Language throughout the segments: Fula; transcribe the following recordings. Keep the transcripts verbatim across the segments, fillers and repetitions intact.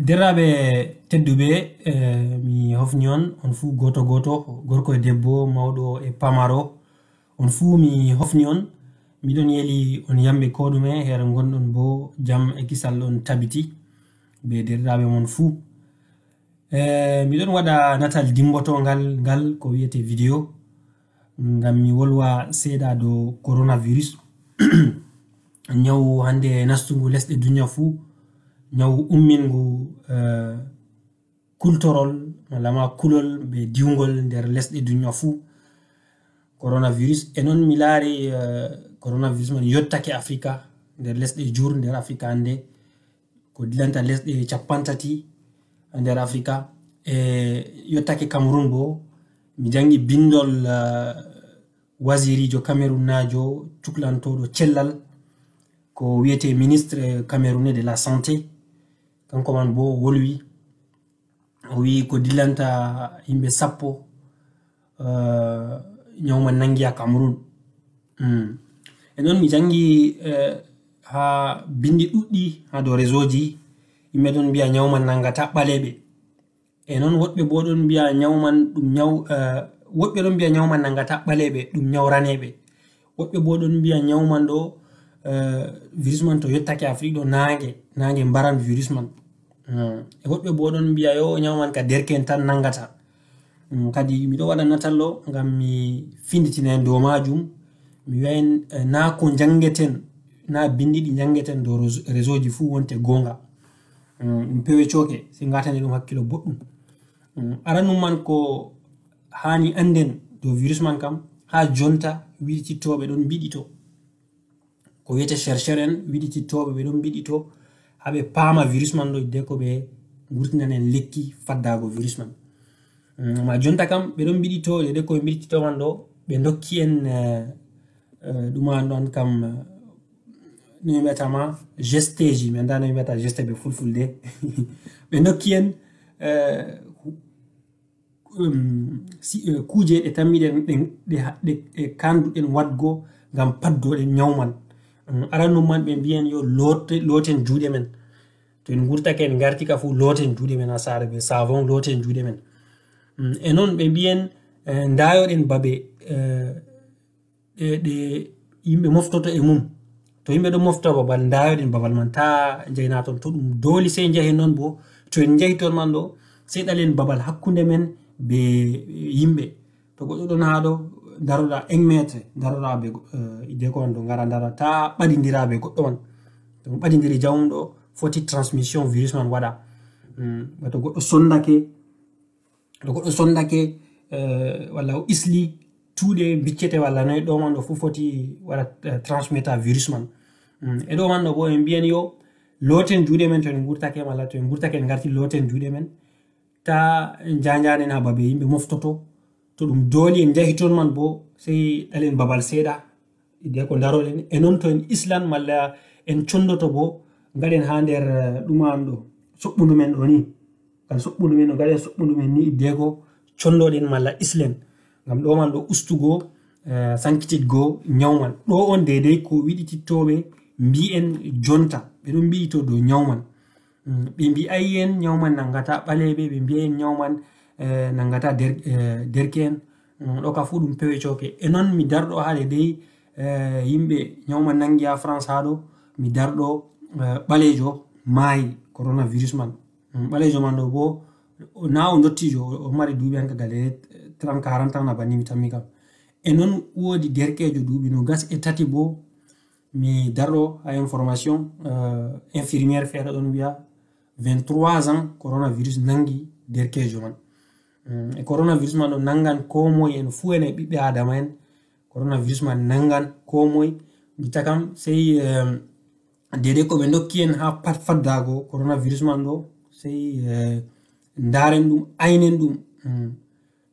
Deraaɓe tedduɓe, eh, mi hofni on, on fuu gooto gooto, gorko e debbo, mawɗo e pamaro. On fuu mi hofni on. Miɗon yeli on yamɓe koo ɗume, her ngonɗon boo jam e kisal ɗon tabiti bee derɗiraaɓe mon fuu. Eh, miɗon waɗa natal dimbotoongal ngal ko wi'etee video, ngam mi wolwa seeɗa dow coronavirus. Nyawu hannde nastungu lesɗe duniya fuu, nyawu ummingu, eh, kultorol, malla ma kulol bee diwngol nder lesɗe duniya fuu. Coronavirus, e non mi laari, eh, coronavirus man yottake Afrika, nder lesɗe jur nder Afrika hannde, ko dillanta lesɗe cappanɗe tati nder Afrika, e yottake Cameroun boo. Mi janngi binndol, eh, waziriijo Cameroun naajo cuklantooɗo cellal, ko wi'etee ministre camerounais de la santé, kanko man boo o wolwi, o wi'i ko dillanta yimɓe sappo, eh, nyawu man nanngi haa Cameroun. Mm. E non mi janngi, eh, haa binndi ɗuɗɗi haa dow réseauji, yimɓe ɗon mbi'a nyawu man nanngataa ɓaleeɓe. E non woɗɓe boo ɗon mbi'a nyawu man ɗum nyawu, eh, woɗɓe ɗon mbi'a nyawu man nanngataa ɓaleeɓe, ɗum nyawu raneeɓe. Woɗɓe boo ɗon mbi'a nyawu man ɗo, eh, virus man to yottake Afrik ɗo, naange, naange mbaran virus man. Eh, e woɗɓe boo ɗon mbi'a yo nyawu man ka derke'en tan nanngata. Mm, kadi miɗo waɗa natal ɗo ngam mi finnditina en dow maajum. Mi wi'a en, eh, naa ko njanngeten, naa binndi ɗi njanngeten dow réseau-, réseauji fuu wonte goonga. Mm, ɗum pewe cooke, sey ngaatane ɗum hakkilo boɗɗum. Mm, aranum man ko haani annden dow virus man kam, haa jonta wiɗitittooɓe ɗon mbiɗito. Ko wi'etee chercheur en, wiɗitittooɓe ɓe ɗon mbiɗito haa ɓe paama virus man ɗo, hiddeko ɓe ngurtinan en lekki faddaago virus man. Mm, amma jonta kam, ɓe ɗon mbiɗito, hiddeko ɓe mbiɗitito man ɗo, ɓe ndokki en, eh, eh, ɗum an ɗon kam, eh, no mi wi'ata ma, gesteji, mi anndaa no mi wi'ata geste bee fulfulde. Ɓe ndokki en, eh, um, si, eh, kuuje ɗe tammiɗen, ɗen, ɗe ha-, ɗe, ɗe kaanduɗen waɗgo ngam paddoɗen nyawu man. Um, aranum man ɓe mbi'i en yo loote-, looten juuɗe men. To en ngurtake, en ngarti ka fuu, looten juuɗe men haa saare bee savon, looten juuɗe men. Um, e non ɓe mbi'i en, eh, ndaayoɗen babe, eh, ɗe, ɗe yimɓe moftoto e mum. To yimɓe ɗon mofta babal, ndaayoɗen babal man, taa njahina ton. To ɗum dooli, sey njahen non boo. To en njahi ton man ɗo, sey ɗalen babal hakkunde men bee yimɓe. To goɗɗo ɗon haa ɗo, ndaroɗa un mètre, ndaroɗa bee go-, eh, hiddeko on ɗo, ngara ndara, taa ɓadindira bee goɗɗo man. To on ɓadindiri, jawum ɗo foti transmission virus man waɗa. Mm, ba to goɗɗo sondake, to goɗɗo sondake, eh, walla o isli, tuuɗe mbiccete walla noy, ɗo man ɗo fuu foti waɗa, eh, transmetta virus man. Mm, e ɗo man ɗo boo en mbi'en yo looten juuɗe men to en ngurtake, malla to en ngurtake en ngarti, looten juuɗe men. Taa njaanjaanen haa babe yimɓe moftoto. To ɗum dooli en njahi ton man boo, sey ɗalen babal seeɗa. Hiddeko ndaroɗen, e non to en islan malla en condoto boo, ngaɗen haa nder, eh, ɗum an ɗo, soɓɓundu men ɗo ni. Ngal soɓɓundu men ɗo, ngaɗen soɓɓundu men ni, hiddeko condoɗen malla islen. Ngam ɗo man ɗo ustugo, eh, sankititgo nyawu man. Ɗo on deydey ko wiɗitittooɓe mbi'en jonta. Ɓe ɗon mbiɗito dow nyawu man. Mm, ɓe mbi'ay en nyawu man nanngataa ɓaleeɓe, ɓe mbi'ay en nyawu man, eh, nanngataa der-, eh, derke'en. Mm, ɗo ka fuu ɗum pewe cooke. E non mi darɗo haa deydey, eh, yimɓe nyawu man nanngi haa France haa ɗo, mi darɗo, eh, ɓaleejo maayi coronavirus man. Mm, ɓaleejo man ɗo boo, o, naa o ndottiijo, o, o mari duuɓi hanka gale trente, quarante ans na banni mi tammi kam. E non woodi derkeejo duuɓi noogas e tati boo, mi darɗo haa information, eh, infirmière feere ɗon wi'a vingt-trois ans coronavirus nanngi derkeejo man. Mm, e coronavirus man ɗo nanngan koo moye, en fuu en e ɓiɓɓe Aadama en. Coronavirus man nanngan koo moye. Jotta kam sey, em, deydey ko ɓe ndokki en haa pat faddaago coronavirus man ɗo, sey, eh, ndaaren ɗum, aynen ɗum. Mm.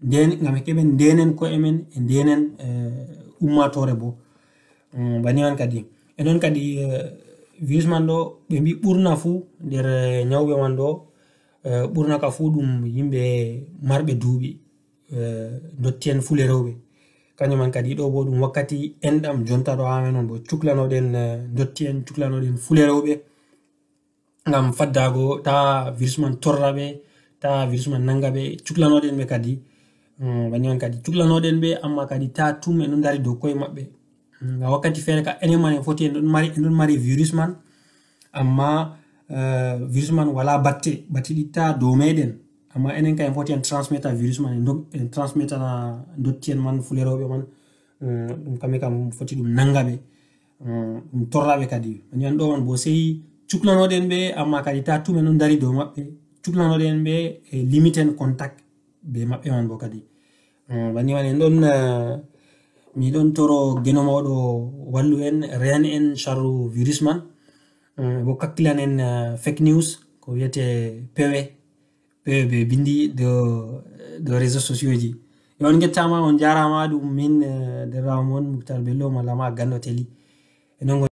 Nden, ngam heɓen ndeenen ko'e men, e ndeenen, eh, ummaatoore boo. Mm, banni man kadi. E non kadi, eh, virus man ɗo, ɓe mbi'i ɓurna fuu nder, eh, nyawɓe man ɗo, eh, ɓurna ka fuu ɗum yimɓe marɓe duuɓi, eh, ndotti'en fulerewɓe. Kanjum man kadi ɗo boo ɗum wakkati enɗam jonta ɗo haa men on boo. Cuklanoɗen, eh, ndotti'en, cuklanoɗen fulerewɓe. ngam faddago ta virus man torra ɓe, ta virus man nanga ɓe. Cuklanoɗen ɓe kadi, mm, bani on kadi cuklanoɗen ɓe, amma kadi ta tum en ɗon dari dow koye maɓɓe. Mm, ngam wakkati feere ka enen man en foti en ɗon mari, en ɗon mari virus man, amma eh, virus man wala batte battiɗi ta dow meɗen, amma enen ka en foti en transmeta virus man, en dog- en transmetana dotti en man, fuleroɓe man. Mm, ɗum kamɓe kam foti ɗum nanga ɓe, mm, ɗum torra ɓe kadi. Bani on ɗo on bo sey cuklanoɗen ɓe, amma kadi ta tum en ɗon dari dow maɓɓe. Cuklanoɗen ɓe e limiten contact be maɓɓe man bo kadi. Mm, bani man en ɗon eh, mi ɗon toro Geno mawɗo wallu en, reyan en sharru virus man. Mm, bo kakkilan en eh, fake news ko wiyete pewe, pewe be bindi dow dow réseaux sociaux ji. Yo on ngettama, on jarama. Ɗum min eh, derrawo mon Muktar Bello, malla ma Gando Teli. E non